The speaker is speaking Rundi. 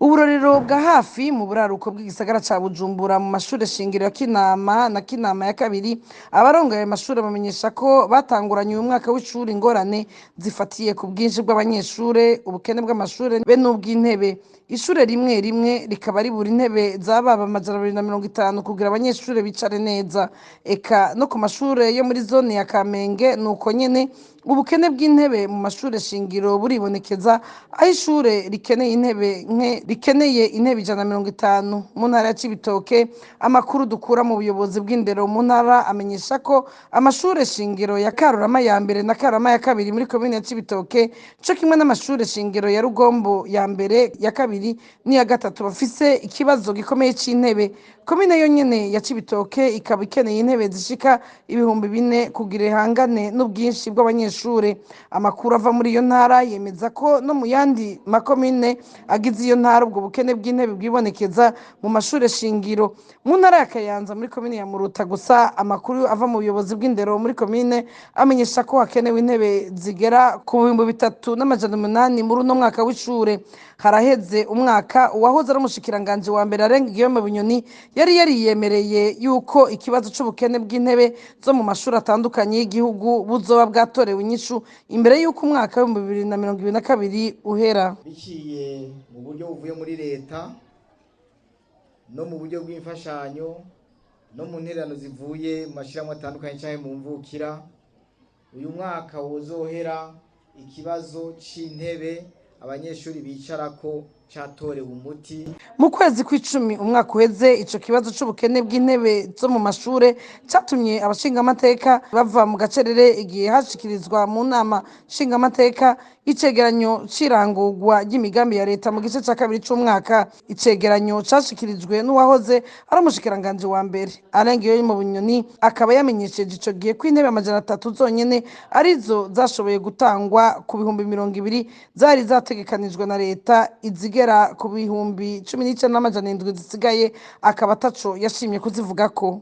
Uburorero bwa hafi mu buraruko bw'igisagara ca Bujumbura, mu mashure shingiro ya Kinama na Kinama ya kabiri, abarongoye ayo mashure bamenyesha ko batanguranye uyu mwaka w'ishuri ingorane zifatiye ku bwinshi bw'abanyeshure, ubukene bw'amashure be n'ubw'intebe. Ishure rimwe rimwe rikaba ribura intebe zababa 250 kugira abanyeshure bicare neza. Eka no ku mashure yo muri zone ya Kamenge nuko nyene, ubukene bw'intebe mu mashure shingiro buribonekeza, aho ishure rikeneye intebe nke rikeneye intebe 150. Mu ntara ya Cibitoke, amakuru dukura mu buyobozi bw'indero mu ntara amenyesha ko amashure shingiro ya Karurama ya mbere na Karurama ya kabiri muri komine ya Cibitoke, co kimwe n'amashure shingiro ya Rugombo ya mbere, ya kabiri n'iya gatatu, bafise ikibazo gikomeye c'intebe. Komine yonyene ya Cibitoke ikaba ikeneye intebe zishika 4000 kugira ihangane n'ubwinshi bw'abanyeshure. Amakuru ava muri iyo ntara yemeza ko no mu yandi makomine agize iyo ntara ubwo bukene bw'intebe bwibonekeza mu mashure shingiro. Mu ntara ya Kayanza, muri komine ya Muruta gusa, amakuru ava mu buyobozi bw'indero muri komine amenyesha ko hakenewe intebe zigera ku 3800 muri uno mwaka w'ishure. Haraheze umwaka uwahoze ari umushikiranganji wa mbere Alain Guillaume Bunyoni yari yariyemereye yuko ikibazo c'ubukene bw'intebe zo mu mashuri atandukanye y'igihugu buzoba bwatorewe inyishu imbere y'uko umwaka w'2022 uhera. Biciye mu buryo buvuye muri leta, no mu buryo bw'imfashanyo, no mu ntererano zivuye mu mashyirahamwe atandukanye canke mu mvukira, uyu mwaka wozohera ikibazo c'intebe abanyeshuri bicarako catorewe umuti. Mu kwezi kw'icumi umwaka uheze, ico kibazo c'ubukene bw'intebe zo mu mashure catumye abashingamateka bava mu gacerere igihe hashikirizwa mu nama nshingamateka icegeranyo c'irangurwa ry'imigambi ya leta mu gice ca kabiri c'umwaka. Icegeranyo cashikirijwe n'uwahoze ari umushikiranganji wa mbere Alain Guillaume Bunyoni, akaba yamenyesheje ico gihe ko intebe 300 zonyene arizo zashoboye gutangwa ku 20,000 zari zategekanijwe na leta. Izigera ku 19,700 zisigaye akaba ataco yashimye kuzivugako.